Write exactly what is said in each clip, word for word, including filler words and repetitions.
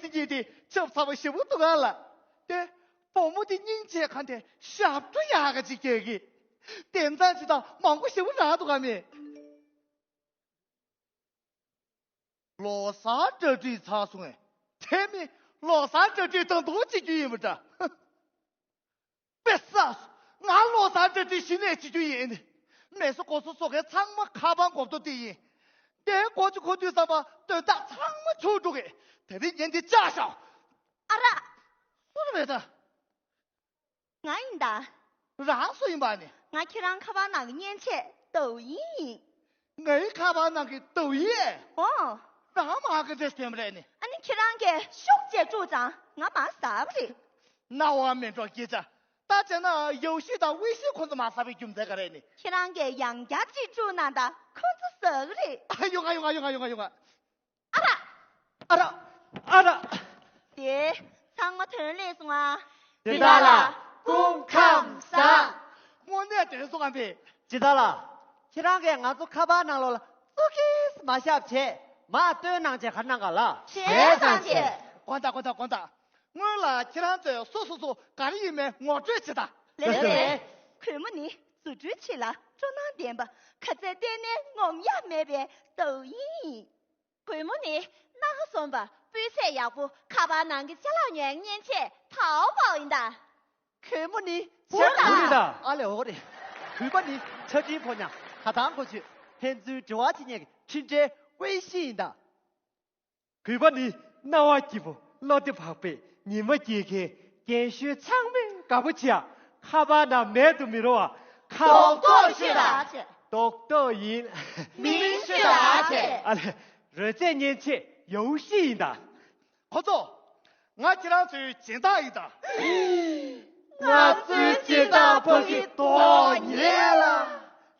སྲིད་ཀྱི་དེ་ཆབ་ཚ་བ་ཞེ་པོ་འདུག་ག་ལ། དེ་བུ་མོ་དེ་སྙིང་རྗེ་ག་འདྲ་ཞབས་བྲོ་ཡག་ག་ཅིག་རྒྱག་གི། དེང་སང་ཅི་དང་མང་པོ་ཞེ་པོ་རག་འདུག་ག་མེད། ལོ་གསར་གྲ་སྒྲིག་ཚར་སོང་ངས། དེ་མིན་ལོ་གསར་གྲ་སྒྲིག་དང་དུ་བྱེད་རྒྱུ་ཡིན་པ་འདྲ། དཔེ་བསགས་སོང་། ང་ལོ་གསར་གྲ་སྒྲིག་གཞི་ནས་བྱེད་རྒྱུ་ཡིན། མེ་སོ་ཀོ་སོ་སོ་གའི་ཚང་མ་ཁ་པར་མགོ་ཐོག་དེ་ཡིན། དེའི་མགོ་ཅུ་ཁོ་དུས་ཙམ་པ་དོན་དག་ཚང་མ་ཆུག་འགྲོ་གི། དེ་རིང་ཉན་དེ་བཅག་ཤོག་ཨ་ར། སུ་རེད་ད། ང་ཡིན་ད། རང་སུ་ཡིན་པ་ནི། ང་ཁྱེད་རང་ཁ་པར་ནང་གི་མཉེན་ཆས་ཏོའུ་ཡིན་ཡིན། ངའི་ཁ་པར་ནང་གི་ཏོའུ་ཡིན། ཨོ། རང་མ་གི་འདྲེས་དོན་རེད་ནི། ཨ་ནི་ཁྱེད་རང་གིས་ཤུགས་རྒྱག་བཅུག་ཙང་ང་མ་ཟ་བ་རེད། རྣ་བ་མེད་འགྲོ་སྐད་ཆ། ད་བྱས་ན་ཡའོ་ཤི་དང་ཝེ་ཤི་ཁོང་ཚོ་མ་ཟ་བའི་རྒྱུ་མཚན་ག་རེད་ནི། ཁྱེད་རང་གིས་ཡང་བསྐྱར་གཅིག་བཅུག་གནང་དང་ཁོང་ཚོ་ཟ་གི་རེད། ཨ་ཡོང་ང་ཡོང་ང་ཡོང་ང་ཡོང་ང་ཡོང་ང་། ཨ་ར། ཨ་ར། ཨ་ར། དེ་ཚང་མ་དོན་ལེགས་སོང་ཨ། སྦྱིན་བདག་ལགས་སྐུ་ཁམས་བཟང་། དངོས་གནས་དོན་སོང་ཨ་པས། སྦྱིན་བདག་ལགས། ཁྱེད་རང་གིས་ང་ཚོ་ཁ་པར་ནང་ལོགས་ལ་ཙུ་ཀིས་མ་བཞག་བྱས་མར་སྟོན་གནང་བྱས་ག་གནང་ག་ལ། བྱས་ཙང་བྱས། དགོངས་དག་དགོངས་དག་དགོངས་དག་སྔོན་ལ་ཁྱེད་རང་ཚོས་སོ་སོ་སོ་ག་རེ་ཡིན་མིན་ངོ་སྤྲོད་བྱེད་དང་། ལེགས་སོ། གུས་མོ་ནི་རྫུ་འཕྲུལ་ཆེ་ལ་སྤྲོ་སྣང་ལྡན་པ། ག་ཚད་གཏན་ནས་ངོམ་ཡག་མེད་པའི་ཏོའུ་ཡིན། གུས་མོ་ནི་སྣ་ཁ་ཟོམ་པ། སྤུས་ཚད་ཡག་པོ། ཁ་པར་ནང་གི་ཅ་ལག་ཉོ་ཡག་མཉེན་ཆས་ཐའོ་པའོ་ཡིན་ད། གུས་མོ་ནི་བུ་ཆེ་ལ་ལ། ཨ་ལེ་འོ་རེད། གུས་པ་ནི་ཆ་འཕྲིན་ཕོ་ཉ་ཁ་ཐང་གོ་ཆོད། ཕན་ཚུན་འབྲེལ་བ་བྱེད་མཁན་གྱི་འཕྲིན་ཕྲན་ཝེ་ཤི་ཡིན་ད། གུས་པ་ནི་རྣ་བ་སྐྱིད་པོ་བློ་བདེ་བག་ཕེབས་ཉི་མ་སྐྱེལ་མཁན་རྒན་གཞོན་ཚང་མས་དགའ་པོ་བྱེད་ཡག་ཁ་པར་ནང་མེད་དུ་མི་རུང་བ། ཁ་རྡོག་རྡོག་ཤོད་དང་། རྡོག་རྡོག་ཡིན། མིང་ཤོད་དང་། ཨ་ལེ། རོལ་རྩེད་མཉེན་ཆས་ཡའོ་ཤི་ཡིན་ད། ཁོ་ཚོ། ང་ཁྱེད་རང་ཚོའི་སྦྱིན་བདག་ཡིན་ད། ང་ཚོའི་སྦྱིན་བདག་ཕ་གི་དོག་ཉེ་ལ།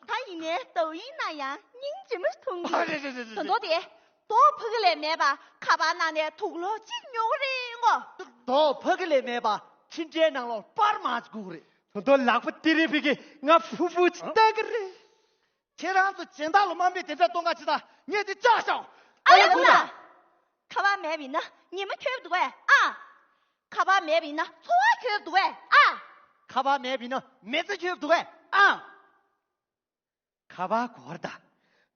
ད་ཡིན་ནའི་ཏོའུ་ཡིན་ན་ཡང་སྙིང་རྗེ་མོ་ཞིག་མཐོང་གི། ཨ་རེད་རེད་རེད་རེད། དོན་དག་དེ། རྡོག་ཕ་གི་ལས་མེད་པ་ཁ་པར་ནང་ནས་དུག་ལོག་གཅིག་ཉོ་གི་རེད་ངོ་། རྡོག་ཕ་གི་ལས་མེད་པ་འཕྲིན་ཕྲན་ནང་ལོགས་པར་མ་གཅིག་དགོས་གི་རེད། དོན་དག་ལག་པ་དེ་རེད་ཕ་གི་ང་ཕུ་བུ་ཅིག་ལྟ་གི་རེད། ཁྱེད་རང་ཚོ་སྦྱིན་བདག་ལ་དམའ་འབེབས་དེ་འདྲ་གཏོང་ག་ཅི་ད་ངས་དེ་བཅག་ཤོག་ཨ་ལེ་ཁུ་ན། ཁ་པར་མེད་པ་ཡིན་ན་ཉི་མ་འཁྱོལ་འདུག་གས་ཨ། ཁ་པར་མེད་པ་ཡིན་ན་འཚོ་བ་འཁྱོལ་འདུག་གས་ཨ། ཁ་པར་མེད་པ་ཡིན་ན་མི་ཚེ་འཁྱོལ་འདུག་གས་ཨ། ཁ་པར་གོ་བར་ད།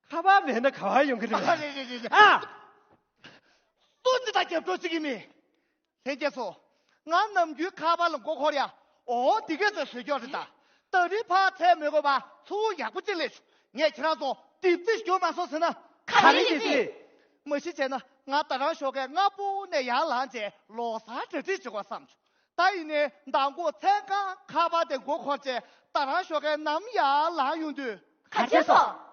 ཁ་པར་མེད་ན་ག་པར་ཡོང་གི་རེད། ཨ་རེད་རེད་རེད་རེད། ཨ། སུ་ཅི་ད་རྒྱབ་སྐྱོར་བྱེད་ཀྱི་མེད། ལྷན་རྒྱས་ཚོ། ང་ནམ་རྒྱུན་ཁ་པར་ལ་མགོ་འཁོར་ཡ། འོ་དེ་གས་ཚོས་བཟོས་སྐྱོར་རེད་ད། ད་རིང་ཕར་ཚད་མི་དགོས་པ་ཚུར་ཡག་པོ་ཅིག་སླེབས་བྱུང་། ངས་ཁྱེད་རང་ཚོ་དེབ་རྩིས་སྐྱོར་མ་སོང་ཟེར་ན། ག་རེ་དེབ་རྩིས། མ་གཞི་བྱས་ན་ང་ད་རང་ཞོགས་ཀས་སྔ་པོ་ནས་ཡར་ལངས་བྱས་ལོ་གསར་གྲ་སྒྲིག་བྱེད་དགོས་བསམ་བྱུང་། ད་ཡིན་ནའི་མདང་དགོང་མཚན་གང་ཁ་པར་དེ་མགོ་འཁོར་བྱས་ད་རང་ཞོགས་ཀས་ནམ་ཡར་ལངས་ཡོང་དུས། ག་བྱས་སོང་།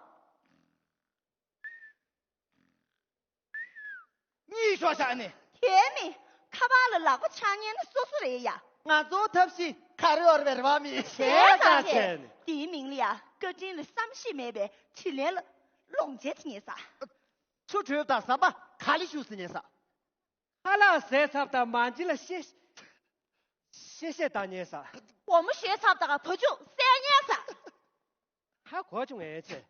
གཉིད་ཤོར་ཤག་ནི། དེ་མིན། ཁ་པར་ལ་ལག་པ་འཆང་མཁན་ནི་སོ་སོ་རེད་ཡ། ང་ཚོའི་ཐབས་ཤེས་ག་རེ་ཡོད་རེད་པས་རེད་པ་མི། བྱས་ཙང་བྱས་ནི། དེའི་མིང་ལ་ཡ་བཀའ་དྲིན་ལ་བསམ་ཤེས་མེད་པའི་དྲིན་ལན་ལ་ལོངས་སྤྱོད་དེ་ཉེས་ས། ཆུ་དྲོད་དང་ཟམ་པ་ག་ལེ་བཞུགས་སུ་ཉེས་ས། ཁ་ལག་ཟས་ཚབ་དང་མ་འཇི་ལ་གཤེ་གཤེ་གཤེ་བཏང་ཉེས་ས། སྒོར་མོ་ཞོན་ཚབ་དང་བ་ཕྱུགས་བསད་ཉེས་ས། ཧ་གོ་བྱུང་ངས་ཆེ།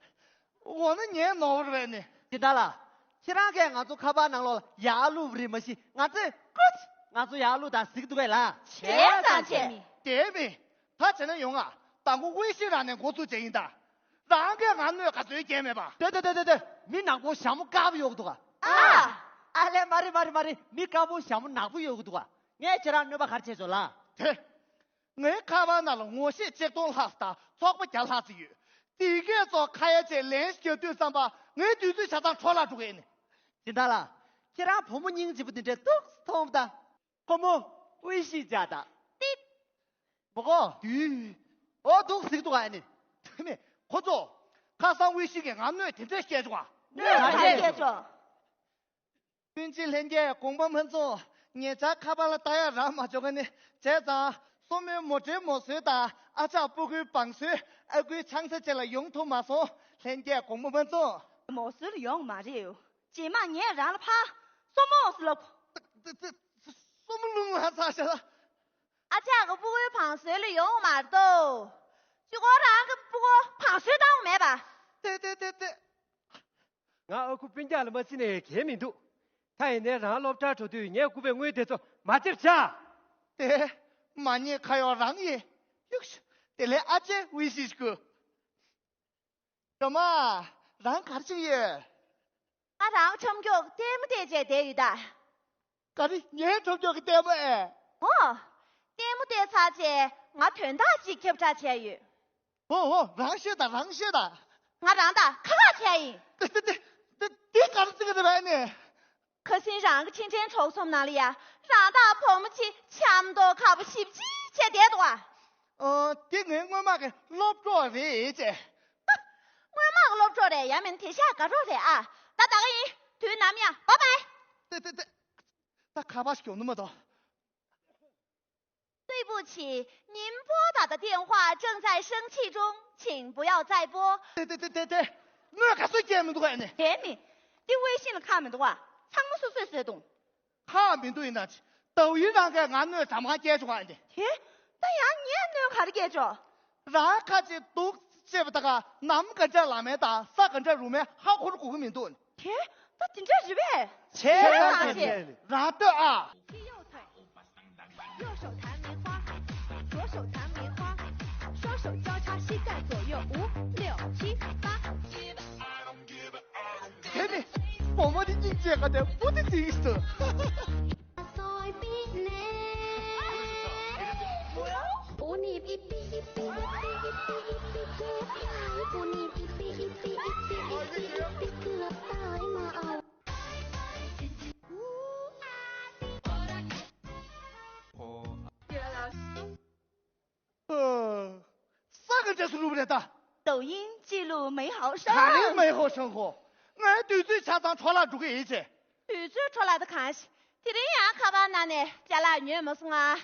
འོ་ན་ངའི་ནོར་བ་རེད་ནི། སྦྱིན་བདག་ལགས། ཁྱེད་རང་གིས་ང་ཚོ་ཁ་པར་ནང་ལོགས་ལ་ཡར་བླུགས་པ་རེད་མ་གཞི་ང་ཚོས་ཀོ་ཅི་ང་ཚོ་ཡར་བླུགས་དང་ཟེར་གྱི་འདུག་གས་ལགས། བྱས་ཙང་བྱས། དེ་མིན། ད་བྱས་ན་ཡོང་ང་། མདང་དགོང་ཝེ་ཤིན་རང་ནས་འགོ་ཚུགས་བྱས་ཡིན་ད། རང་གིས་ང་གནོད་ག་ཚོད་བསྐྱལ་མེད་པ། དེ་དེ་དེ་དེ་དེ་མི་ནག་པོ་ཞྭ་མོ་དཀར་པོ་ཡོད་གི་འདུག་ག་ཨ། ཨ་ལས་མ་རེད་མ་རེད་མ་རེད། མི་དཀར་པོ་ཞྭ་མོ་ནག་པོ་ཡོད་གི་འདུག་ག་ངས་ཁྱེད་རང་གནོད་པ་ག་རེ་བྱས་ཆོག་ལགས། དེ། ངའི་ཁ་པར་ནང་ལ་ངོ་ཤེས་ཆིག་སྟོང་ལྷག་དང་ཚོགས་པ་བརྒྱ་ལྷག་ཙམ་ཡོད། དེ་གས་ཚོ་ཁ་ཡ་བྱས་ལན་ཞིག་རྒྱག་དུས་ཙམ་པ་ངའི་དུས་ཚོད་ཆ་ཚང་འཕྲོ་བརླག་འགྲོ་གི་ཡིན། སྦྱིན་བདག་ལགས། ཁྱེད་རང་བུ་མོ་སྙིང་རྗེ་པོ་དེ་འདྲས་ཏོག་ཙམ་མཐོང་ད། ཁོ་མོ་ཝེ་ཤིན་བྱས་ད། ཏིག་མོ་གོ་དུས། འོ་འདུག་ཟིག་འདུག་ཨ་ནི། དེ་མིན་ཁོ་ཚོ། ཁ་སང་ཝེ་ཤིན་གྱིས་ང་གནོད་དེ་འདྲས་བཤད་བྱུང་ཨ། གནོད་ག་རེ་བཤད་བྱུང་། སྤུན་མཆེད་ལྷན་རྒྱས་དགོངས་པ་མ་ཚོམས། ཉེ་ཆར་ཁ་པར་ལ་ལྟ་ཡག་རག་མ་བྱུང་ནི། བྱས་ཙང་སྲུ་མོའི་མོ་ཊའི་མོ་གསོལ་དང་ཨ་ཅག་སྤུ་གུའི་བང་སོའི་ཨ་ཁུའི་ཆང་ས་བཅས་ལ་ཡོང་ཐུབ་མ་སོང་། ལྷན་རྒྱས་དགོངས་པ་མ་ཚོམས། མོ་གསོལ་ལ་ཡོང་མ་རེད་ཡོ། རྗེས་མ་ངས་རང་ལ་ཕར་སྲུ་མོ་ཟེར་ལབ། ཏེ་ཏེ་སྲུ་མོ་རླུང་ལངས་ཚར་ཤག་ཨ་ཅག་གི་སྤུ་གུའི་བང་སོའི་ལ་ཡོང་མ་རེད་དོ། གཅིག་པོ་རང་གི་སྤུ་གུ་བང་སོའི་བཏང་མེད་པ། ཏེ་ཏེ་ཏེ་ཏེ། ང་ཨ་ཁུ་སྤུན་ཀྱག་ལ་མ་བརྩིས་ནས་གལ་མི་འདུག་ད་ཡིན་ནའི་རང་སློབ་གྲྭར་འགྲོ་དུས་ངས་བསྐུར་བའི་དངུལ་དེ་ཚོ་མ་ཐེབས་བྱ། དེ། མ་ཉེས་ཁ་གཡོག་རང་ཡིན། ཡུག་ཤུ། དེ་ལས་ཨ་ཅེ་ཝི་ཤི་ཤི་ཀུ། སྒྲོལ་མ། རང་ག་རེ་བྱེད་ཀྱི་ཡོད། ང་རང་ཁྲོམ་སྐྱོག་ལྟད་མོ་བལྟས་བྱས་བསྡད་ཡོད་ད། ག་རེ། ངའི་ཁྲོམ་སྐྱོག་གི་ལྟད་མོ་ཨེ། ཨོ། ལྟད་མོ་བལྟས་ཚར་རྗེས་ང་དོན་དག་ཅིག་ཁྱབ་བསྒྲགས་བྱས་ཡོད། ཨོ་ཨོ། རང་བཤད་དང་རང་བཤད་དང་། ང་རང་དང་ཁ་ཁ་བྱས་ཡིན། དེ་དེ་དེ་དེ་དེ་ག་རེ་བྱེད་ཀྱི་རེད་པས་ནི། ཁ་སང་རང་གི་འཕྲིན་ཕྲན་གྲོགས་ཚོམས་ནང་ལ་ཡ། རང་དང་བུ་མོ་གཅིག་འཆམ་མདོག་ཁ་པོ་ཞེ་པོ་ཅིག་བྱས་བསྡད་འདུག་ཨ། ཨོ། དེ་ངའི་སྔོན་མ་གི་སློབ་གྲོགས་རེད་ཅེ། སྔོན་མ་གི་སློབ་གྲོགས་རེད་ཡང་མིན་དེ་ཤ་དགའ་གྲོགས་རེད་ཨ། ད་ད་ག་ཡིན། དུས་ནམ་ཡང་བཱའི་བཱའི། དེ་དེ་དེ། ད་ཁ་པར་ཞིག་ཡོང་ནི་མ་གཏོགས། 对不起，您拨打的电话正在生气中，请不要再拨。 དེ་དེ་དེ་དེ་དེ། དངུལ་ག་ཚོད་སྐྱེལ་མི་འདུག་ཨ་ནི། དེ་ནི། འདི་微信ལ་ཁག་མི་འདུག་ཨ། ཚང་མ་སོ་སོས་བཟོས་འདུག་ཁག་མི་འདུག་ཡིན་ན་ཅི། ཏའོ་ཡིན་རང་གིས་ང་དངུལ་གྲངས་མང་སྐྱེལ་བྱུང་ཨ་ནི། དེ། ད་ཡང་ངས་དངུལ་ག་རེ་སྐྱེལ་ཆོག་རང་ཁ་ཅིག་འདུག་ཅེས་པ་ད་ག་ནམ་ག་འདྲ་ལ་མེད་དང་ས་ག་འདྲ་རུ་མེད་ཧ་གོ་རུ་གོ་གི་མི་འདུག་དེ། ད་དེ་འདྲ་རེད་པས། བྱས་ཙང་བྱས། རང་ལྟོས་ཨ། 右手弹棉花，左手弹棉花，双手交叉膝盖左右，五六七八。 དེ་ནི་བུ་མོ་དེ་སྙིང་རྗེ་ག་དེ་པུ་ཏི་ཏིག་སུ། ས་ག་འདྲ་སུ་རུབ་རེད་ད། 抖音记录美好生活。 ག་རེ་美好生活། ངའི་དུས་ཚོད་ཆ་ཚང་འཕྲོ་བརླག་འགྲོ་གི་ཡིན་ཅེ། དུས་ཚོད་འཕྲོ་བརླག་ད་གང་ཞིག་དེ་རིང་ཡང་ཁ་པར་ནང་ནས་ཅ་ལག་ཉོས་མ་སོང་ཨ།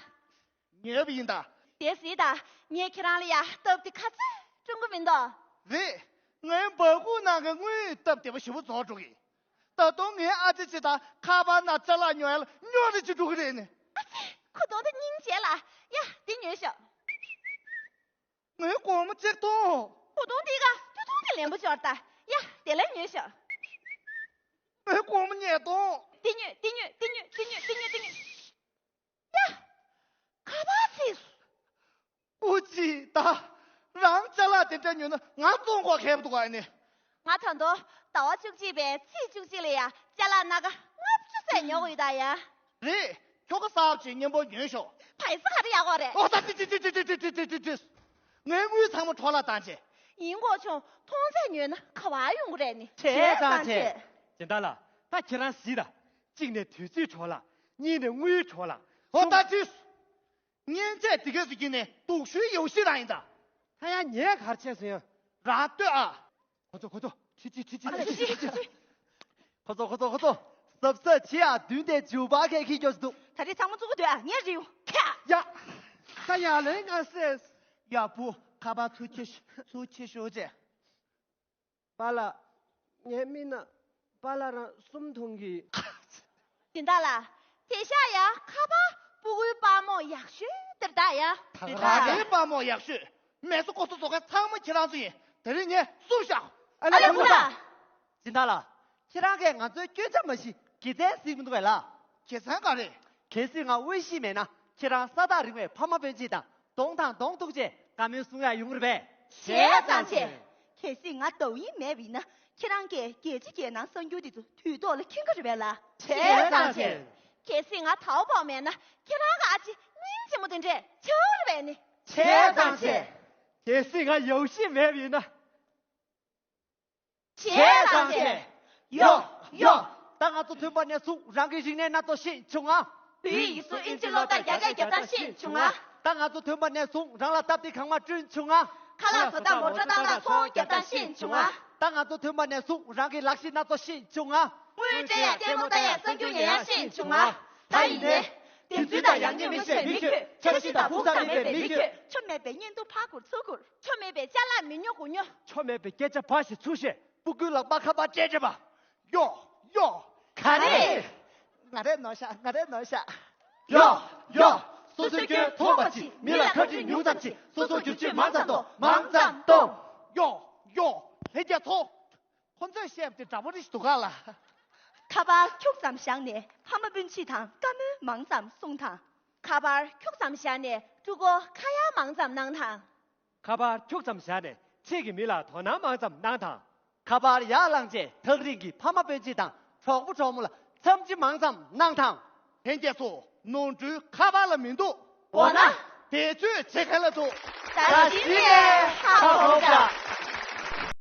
ཉོས་པ་ཡིན་ད། དེ་སྲིད་ད། ངས་ཁྱེད་རང་ལ་ཡ་སྟབས་བདེ་ག་ཚོད་སྐྲུན་གི་མི་འདུག་རེད། ངའི་སྦ་ཁུག་ནང་གི་དངུལ་སྟབས་བདེ་པོ་ཞེ་པོ་རྫོགས་འགྲོ་གི། ད་དུང་ངའི་ཨ་ཅེ་ཅིག་དང་ཁ་པར་ནང་ཅ་ལག་ཉོ་ཡ་ལ་རྙོག་དྲ་ཅིག་འགྲོ་གི་རེད་ནི། ཨ་ཙི། ཁུ་སྟོང་དེ་སྙིང་རྗེ་ལ། ཡ་འདི་ཉོས་ཤོག་ངའི་སྒོར་མོ་གཅིག་སྟོང་། ཁུ་སྟོང་འདི་ག་སྟོད་ཐུང་གི་ལེན་པོ་ཤོར་ད། ཡ་དེ་ལ་ཉོས་ཤོག་ངའི་སྒོར་མོ་ཉིས་སྟོང་། འདི་ཉོས་འདི་ཉོས་འདི་ཉོས། ཡ། ཁ་པར་ཚིག་སུ། ཨུ་ཙི་ད། རང་ཅ་ལག་དེ་འདྲ་ཉོས་ན་ང་བཙོང་གོ་མཁས་པོ་འདུག་ཨ་ནི། ང་ད་དུང་ཟླ་བ་བཅུ་གཅིག་པའི་ཚེས་བཅུ་གཅིག་ལ་ཡ་ཅ་ལག་སྣ་ཁ་ལྔ་བཅུ་ཙམ་ཉོ་དགོས་ཡོད་ད་ཡ། རེད། ཁྱོ་ག་གསར་པ་ཅིག་མཉམ་པོ་ཉོས་ཤོག་ཕ་ཡི་ས་ག་རེ་ཡག་གོ་རེད། ཨོ་ད་ཏི་ཏི་ཏི། ངའི་དངུལ་ཚང་མ་འཕྲོ་བརླག་བཏང་བྱས། ཡིན་གོ་ཆུང་མཐོང་ཚད་ཉོས་ན་ག་བ་ཡོང་གི་རེད་ནི། བྱས་ཙང་བྱས། སྦྱིན་བདག་ལགས། ད་ཁྱེད་རང་གཟིགས་དང་། གཅིག་ནས་དུས་ཚོད་འཕྲོ་བརླག་གཉིས་ནས་དངུལ་འཕྲོ་བརླག་ཨོ་ད་ཏི། གཉན་ཆས་དེ་གས་སུ་གྱིས་ནས་སྡུག་ཤོས་ཡོ་ཤི་རང་ཡིན་ད། ད་ཡང་ངས་ག་རེ་བྱས་སོང་ཡང་། རང་ལྟོས་ཨ། ཁོ་ཚོ་ཁོ་ཚོ། ཁྲི་ཁྲི་ཁྲི་ཁྲི་ཁྲི་ཁྲི། ཁོ་ཚོ་ཁོ་ཚོ་ཁོ་ཚོ། གཟབ་གཟབ་བྱེད་ཨ། བདུན་དེ་ཇུ་བ་གས་ཁྱི་སྐྱོ་ཞིག་འདུག་ད་རེས་ཚང་མ་བཙུགས་དགོས་འདུག་ཨ། ངས་རེད་ཡོང་ཁྱ། ཡ། ད་ཡར་ལེན་ང་སེས། ཡ་བུ་ཁ་པར་ཚུར་ཁྱེར་ཤོག་ཚུར་ཁྱེར་ཤོག་ཅེས། པཱ་ལགས། ངའི་མིག་ནང་པཱ་ལགས་རང་གསུམ་མཐོང་གི། སྦྱིན་བདག་ལགས། དེ་ཤ་ཡ་ཁ་པར་སྤུ་གུའི་པར་མོ་ཡག་ཤོས་དེར་ད་ཡ། ད་ར་གའི་པར་མོ་ཡག་ཤོས། མེ་སོ་ཀོ་སོ་སོ་ག་ཚང་མ་ཁྱེད་རང་ཚོ་ཡིན། དེ་རིང་ངས་སུ་བཞག་ཨ་ལེ་ཨ་ལེ་ཁུ་ཁུ་ལ། ལ། སྦྱིན་བདག་ལགས། ཁྱེད་རང་གིས་ང་ཚོའི་སྐྱོན་ཆ་མ་ཤེས་དགེ་མཚན་གཟིགས་མི་འདུག་གས་ལ། དགེ་མཚན་ག་རེ། གལ་སྲིད་ང་དབུལ་ཞིང་མེད་ན་ཁྱེད་རང་ས་ཐག་རིང་བའི་ཕ་མ་སྤུན་མཆེད་དང་གདོང་དང་གདོང་ཐུག་བྱས་བཀའ་མོལ་གསུང་ཡག་ཡོང་གི་རེད་པས། བྱས་ཙང་བྱས། གལ་སྲིད་ང་ཏའོ་ཡིན་མེད་པ་ཡིན་ན་ཁྱེད་རང་གིས་རྒྱལ་སྤྱི་རྒྱལ་ནང་གསར་འགྱུར་འདི་ཚོ་དུས་ཐོག་ལ་མཁྱེན་གྱི་རེད་པས་ལ། བྱས་ཙང་བྱས། གལ་སྲིད་ང་ཐའོ་པའོ་མེད་ན་ཁྱེད་རང་གི་ཨ་ཅེ་སྙིང་རྗེ་མོ་དེ་འདྲས་ཆགས་རེད་པས་ནི། བྱས་ཙང་བྱས། གལ་སྲིད་ང་ཡའོ་ཤི་མེད་པ་ཡིན་ན། བྱས་ཙང་བྱས། ཡོ། ཡོ། ད་ང་ཚོ་ཐོན་པ་ནས་བཟུང་རང་གི་རིག་གནས་སྣ་ཚོགས་ཤེས་བྱུང་ང་། བོད་ཡིག་གཟུགས་ཨིན་ཇི་ཀློག་དང་རྒྱ་སྐད་རྒྱབ་སྟངས་ཤེས་བྱུང་ང་། ད་ང་ཚོ་ཐོན་པ་ནས་བཟུང་རང་ལ་སྟབས་བདེ་གང་མང་བསྐྲུན་བྱུང་ང་། ཁ་ལག་བཟོ་སྟངས་མོ་ཊ་བཏང་སྟངས་ཚོང་རྒྱག་སྟངས་ཤེས་བྱུང་ང་། ད་ང་ཚོ་ཐོན་པ་ནས་བཟུང་རང་གི་ལག་ཤེས་སྣ་ཚོགས་ཤེས་བྱུང་ང་། དངུལ་སྤྲད་ཡ་ལྟད་མོ་ལྟ་ཡ་གསར་འགྱུར་ཉན་ཡ་ཤེས་བྱུང་ང་། ད་ཡིན་ནའི། བདེན་རྫུན་དང་ཡག་ཉེས་མི་ཤེས་མི་ཁྱོད། འཆར་གཞི་དང་ཕུགས་བསམ་མེད་པའི་མི་ཁྱོད། ཆོ་མེད་པའི་བརྙན་ཐུང་ཕར་བསྐུར་ཚུར་བསྐུར། ཆོ་མེད་པའི་ཅ་ལག་མི་ཉོ་དགུ་ཉོ། ཆོ་མེད་པའི་སྐད་ཆ་ཕར་བཤད་ཚུར་བཤད། སྤུ་གུའི་ལག་པ་ཁ་པར་སྤྲད་སྤྲད་པ། ཡོ། ཡོ། ག་རེ། ང་རེ་ནོར་ཤག་ང་རེ་ནོར་ཤག་ཡོ། ཡོ། སོ་སོའི་སྐྱོན་མཐོང་བ་ཅིག་མི་ལ་ཁ་ཁྲིད་ཉུང་ཙམ་ཅིག་སོ་སོ་བསྒྱུར་བཅོས་མང་ཙམ་གཏོང་། མང་ཙམ་གཏོང་། ཡོ། ཡོ། ལྷན་རྒྱས་ཚོ། ཁོ་ཚོས་བཤད་པ་དེ་འདྲ་པོ་རེ་ཞིག་འདུག་ག་ལ། ཁ་པར་ཁྱུག་ཙམ་བཞག་ནས་ཕ་མ་སྤུན་མཆེད་དང་བཀའ་མོལ་མང་ཙམ་གསུངས་དང་། ཁ་པར་ཁྱུག་ཙམ་བཞག་ནས་ཕྲུ་གུ་ཁ་ཡ་མང་ཙམ་གནང་དང་། ཁ་པར་ཁྱུག་ཙམ་བཞག་ནས་ཕྱི་གི་མི་ལ་དོ་སྣང་མང་ཙམ་གནང་དང་། ཁ་པར་ཡར་བླངས་རྗེས་ཐག་རིང་གི་ཕ་མ་སྤུན་མཆེད་དང་གྲོགས་པོ་གྲོགས་མོ་ལ་འཚམས་འདྲི་མང་ཙམ་གནང་དང་། ལྷན་རྒྱས་ཚོ། ནོར་འཁྲུལ་ཁ་པར་ལ་མི་འདུག་འོ་ན། བེད་སྤྱོད་བྱེད་མཁན་ལ་འདུག་ད་གཞི་ནས་ཧ་གོ་འདྲ།